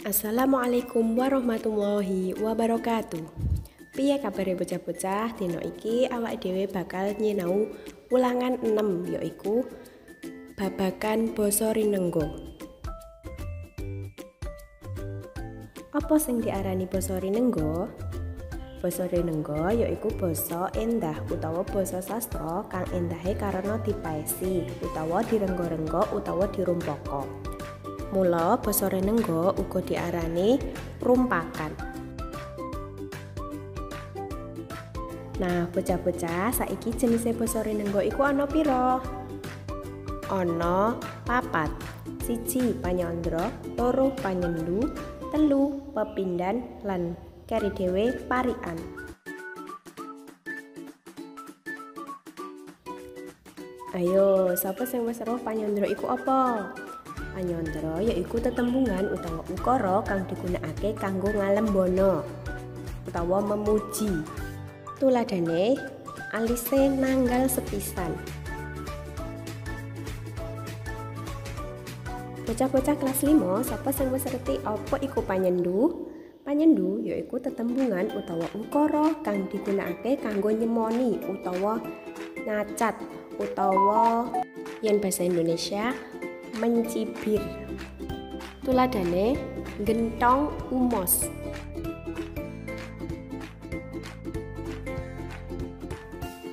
Assalamualaikum warahmatullahi wabarakatuh. Piye kabare bocah-bocah? Dina iki awake dhewe bakal nyinau ulangan 6, yaiku babagan basa rinengga. Apa sing diarani basa rinengga? Basa rinengga yaiku basa endah utawa basa sastra kang endahe karena dipaesi utawa direngga-rengga utawa dirumpaka. Mula basa rinengga uga diarani rumpakan. Nah, bocah-bocah, saiki jenise basa rinengga iku ana pira? Ana 4. 1 panyandra, 2 panyendu, 3 pepindhan lan keri dhewe parikan. Ayo, sapa sing wis weruh panyandra iku apa? Panyandra yaiku tetembungan utawa ukara kang digunakake kanggo ngalembono utawa memuji. Tuladhane alise nanggal sepisan. Bocah-bocah kelas 5, sapa sing wis ngerti apa iku panyendu? Panyendu yaiku tetembungan utawa ukara kang digunakake kanggo nyemoni utawa nyacat utawa yen basa Indonesia mencibir. Tuladhane gentong umos.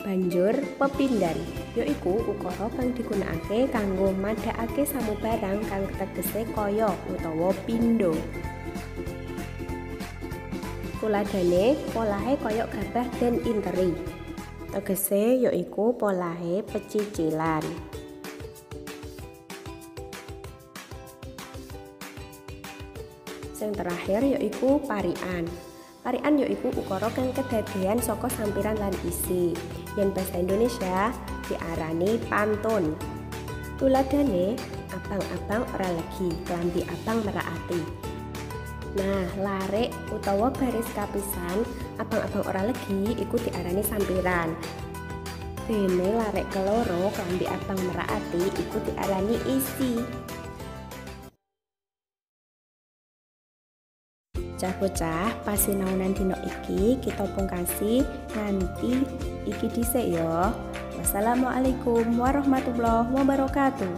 Banjur pepindhan yaiku ukara kang digunakake kanggo madhakake samubarang kang tegese kaya utawa pindho. Tuladhane polahe kaya gabah den interi. Tegese yaiku polahe pecicilan. Sing terakhir yaiku parikan. Parikan yaiku ukara kang kedadean saka sampiran lan isi. Yen basa Indonesia diarani pantun. Tuladhane abang-abang ora legi, klambi abang merak ati. Nah, larik utawa baris kapisan abang-abang ora legi iku diarani sampiran. Dene larik keloro klambi abang merak ati iku diarani isi. Bocah-bocah, pasinaunan dina iki kita pungkasi nganti iki dhisik ya. Wassalamualaikum warahmatullahi wabarakatuh.